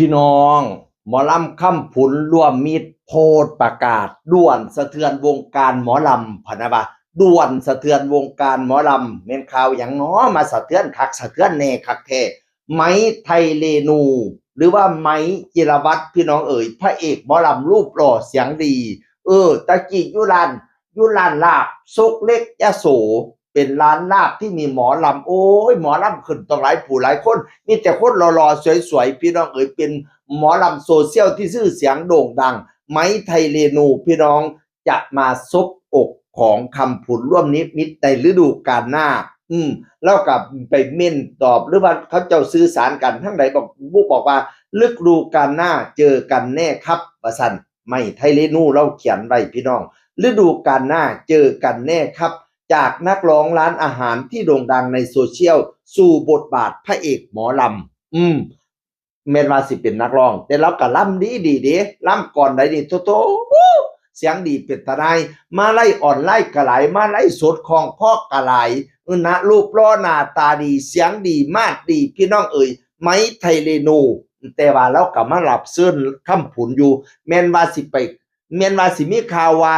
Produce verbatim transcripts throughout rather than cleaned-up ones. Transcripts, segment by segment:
พี่น้อง หมอลำคำผุนร่วมมิตรโพสต์ประกาศด่วนสะเทือนวงการหมอลำ พะนะว่าด่วนสะเทือนวงการหมอลำ แม่นข่าวหยังน้อมาสะเทือนคักสะเทือนแน่คักแท้ ไหมไทยเรนู หรือว่าไหมจิรวัฒน์ พี่น้องเอ๋ย พระเอกหมอลำรูปหล่อเสียงดี เออ ตะกี้อยู่ร้าน อยู่ร้านลาบซกเล็กยโส เป็นร้านลาบที่มีหมอลำ โอ้ย หมอลำขึ้นต้องหลายผู้หลายคน มีแต่คนหล่อๆสวยๆ พี่น้องเอ๋ย เป็นหมอลำโซเชียลที่ชื่อเสียงโด่งดัง ไหมไทยเรนู พี่น้อง จะมาซบอกของคำผุนร่วมมิตรในฤดูกาลหน้า อืม แล้วก็ไปเม้นตอบ หรือว่าเขาเจ้าสื่อสารกันทางใดบอก บอกว่าฤดูกาลหน้าเจอกันแน่ครับ ว่าซั่น ไหมไทยเรนูลาวเขียนไว้พี่น้อง ฤดูกาลหน้าเจอกันแน่ครับ จากนักร้องร้านอาหารที่โด่งดังในโซเชียล สู่บทบาทพระเอกหมอลำ อืม แม่นว่าสิเป็นนักร้อง แต่ลาวก็ลำดีดีเด้ ลำก่อนใดนี่ โธ่โธ่ เสียงดีเป็นตาหน่าย มาไลฟ์ออนไลน์ก็หลาย มาไลฟ์สดคล่องคอก็หลาย เออนะ รูปหล่อหน้าตาดี เสียงดี มาดดี พี่น้องเอ๋ย ไหมไทยเรนู แต่ว่าลาวก็มารับเชิญคำผุนอยู่ แม่นว่าสิไป แม่นว่าสิมีข่าวว่า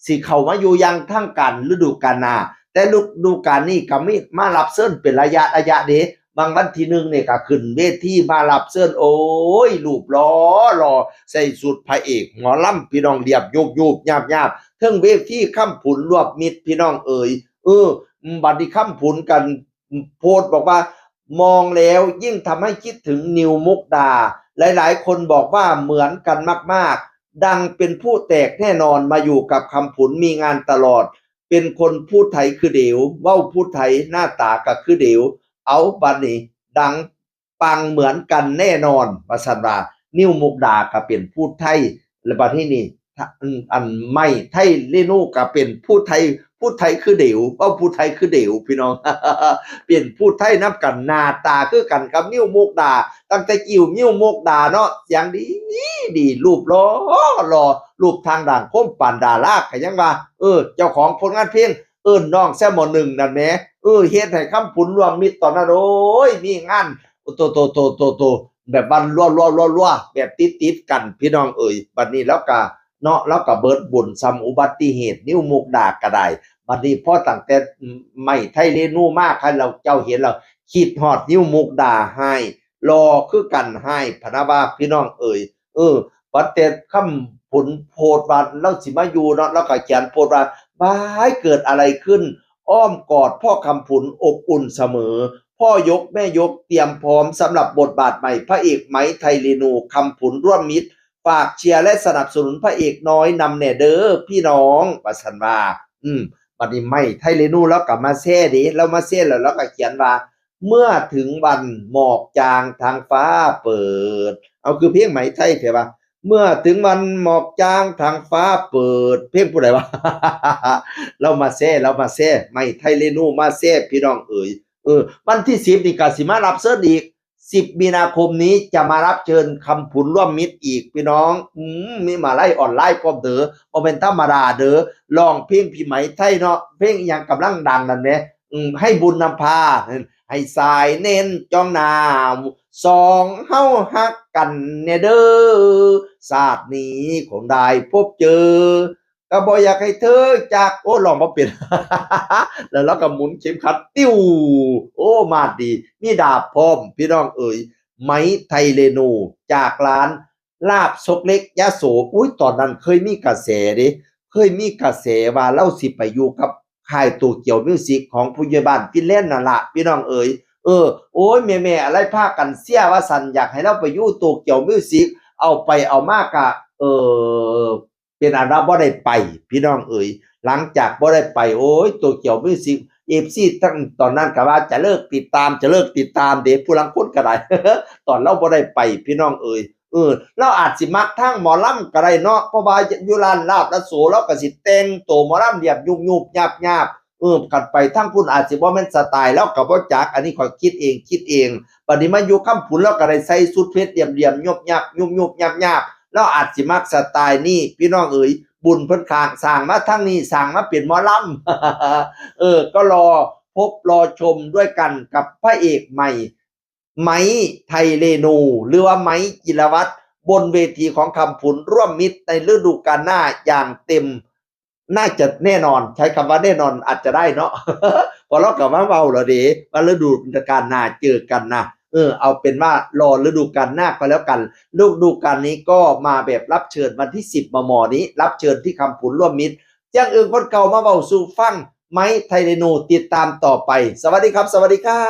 สิเข้ามาอยู่อย่างทางการฤดูกาลหน้า แต่ฤดูกาลนี้ก็มีมารับเชิญเป็นระยะระยะเด้ บางวันที่หนึ่งนี่ก็ขึ้นเวทีมารับเชิญ โอ้ย รูปหล่อหล่อ ใส่ชุดพระเอกหมอลำ พี่น้อง เรียบยูบยูบยาบยาบ เทิงเวทีคำผุนร่วมมิตร พี่น้องเอ๋ย เออ บัดนี้คำผุนกัน โพสต์บอกว่า มองแล้วยิ่งทำให้คิดถึงนิวมุกดา หลายๆคนบอกว่าเหมือนกันมากๆ ดังเป็นผู้แตกแน่นอน มาอยู่กับคำผุนมีงานตลอด เป็นคนผู้ไทยคือเดียว เว้าผู้ไทย หน้าตาก็คือเดียว เอาบัดนี้ดังปังเหมือนกันแน่นอน ว่าซั่นว่า นิวมุกดาก็เป็นผู้ไทย แล้วบัดนี้นี่ อัน อันไหมไทยเรนูก็เป็นผู้ไทย ผู้ไทยคือเดียว เว้าผู้ไทยคือเดียว พี่น้อง เป็นผู้ไทยนำกัน หน้าตาคือกันกับนิวมุกดา ตั้งแต่กิ้วนิวมุกดาเนาะ เสียงดีดี รูปหล่อหล่อ รูปทางด้านคมปานดาราก็ยังว่า เออ เจ้าของผลงานเพลง เอิ้นน้องแซมหม้อนึ่งนั่นแหม เออ เฮ็ดให้คำผุนร่วมมิตรตอนนั้น โอ้ย มีงาน โต โต โต โต โต แบบว่ารัวรัวรัวรัว แบบติดติดกัน พี่น้องเอ๋ย บัดนี้ลาวก็ เนาะ ลาวก็เบิดบุญส่ำอุบัติเหตุ นิวมุกดาก็ได้ บัดนี้พอตั้งแต่ไหมไทยเรนูมา คันลาวเจ้าเห็นแล้ว คิดฮอดนิวมุกดา ฮ้าย หล่อคือกัน ฮ้าย พะนะว่า พี่น้องเอ๋ย เออ บัดแต่คำผุนโพสต์ว่าลาวสิมาอยู่เนาะ ลาวก็เขียนโพสต์ว่า บ้าย เกิดอะไรขึ้น อ้อมกอดพ่อคำผุนอบอุ่นเสมอ พ่อยกแม่ยกเตรียมพร้อมสำหรับบทบาทใหม่ พระเอกไหมไทยเรนู คำผุนร่วมมิตร ฝากเชียร์และสนับสนุนพระเอกน้อยนำแหน่เด้อพี่น้อง ว่าซั่นว่า อืม บัดนี้ไหมไทยเรนูลาวก็มาแชร์เด้ ลาวมาแชร์แล้วลาวก็เขียนว่า เมื่อถึงวันหมอกจางทางฟ้าเปิด เอาคือเพลงไหมไทยแท้วะ เมื่อถึงวันหมอกจางทางฟ้าเปิด เพลงผู้ใดวะ ลาวมาแชร์ ลาวมาแชร์ ไหมไทยเรนูมาแชร์ พี่น้องเอ๋ย เออ วันที่สิบนี่ก็สิมารับเชิญอีก สิบมีนาคมนี้จะมารับเชิญคำผุนร่วมมิตรอีกพี่น้อง อืม มีมาลัยออนไลน์พร้อมเด้อ บ่แม่นธรรมดาเด้อ ร้องเพลงพี่ไหมไทยเนาะ เพลงอิหยังกำลังดังนั่นแหม อืม ให้บุญนำพา ให้สายเน้นจ้องหน้า สองเฮาฮักกันแน่เด้อ ชาตินี้คงได้พบเจอ ก็บ่อยากให้เธอจาก โอ้ ร้องบ่เป็น แล้วลาวก็หมุนเข็มขัด ติ้ว โอ้ มาดดี มีดาบพร้อม พี่น้องเอ๋ย ไหมไทยเรนู จากร้านลาบซกเล็กยโส อุ๊ย ตอนนั้นเคยมีกระแสเด้ เคยมีกระแสว่าลาวสิไปอยู่กับค่ายโตเกียวมิวสิกของผู้ใหญ่บ้านฟินแลนด์นั่นล่ะ พี่น้องเอ๋ย เออ โอ้ย แม่ๆ อะไรพากันเชียร์ว่าซั่น อยากให้ลาวไปอยู่โตเกียวมิวสิก เอาไปเอามาก็ เออ เป็นอันว่าบ่ได้ไป พี่น้องเอ๋ย หลังจากบ่ได้ไป โอ้ย โตเกียวมิวสิก เอฟซี ทั้งตอนนั้นก็ว่าจะเลิกติดตาม จะเลิกติดตามเด้ ผู้ลางคนก็ได้ ตอนลาวบ่ได้ไป พี่น้องเอ๋ย เออ ลาวอาจสิมักทางหมอลำก็ได้เนาะ เพราะว่าอยู่ร้านลาบละโส ลาวก็สิแต่งโตหมอลำเรียบยุบๆ ยาบๆ เออ คันไปทางพุ้นอาจสิบ่แม่นสไตล์ลาวก็บ่จัก อันนี้ข้อยคิดเอง คิดเอง บัดนี้มาอยู่คำผุนลาวก็ได้ใส่ชุดเพชรเหลี่ยมๆ ยบยับ ยุบๆ ยาบๆ ลาวอาจสิมักสไตล์นี้ พี่น้องเอ๋ย บุญเพิ่นข้างสร้างมาทางนี้ สร้างมาเป็นหมอลำ เออ ก็รอพบรอชมด้วยกันกับพระเอกใหม่ ไม้ไทเรโน หรือว่าไม้จิรวัตร บนเวทีของคำผุนร่วมมิตรในฤดูกาลหน้าอย่างเต็ม น่าจะแน่นอน ใช้คำว่าแน่นอนอาจจะได้เนาะ เพราะเรากลับมาเว้าแล้วเด้ ว่าฤดูกาลหน้าเจอกันนะ เออ เอาเป็นว่ารอฤดูกาลหน้าก็แล้วกัน ฤดูกาลนี้ก็มาแบบรับเชิญวันที่สิบ มม นี้ รับเชิญที่คำผุนร่วมมิตร อย่างอื่นคนเก่ามาเว้าสู่ฟัง ไม้ไทเรโน ติดตามต่อไป สวัสดีครับ สวัสดีครับ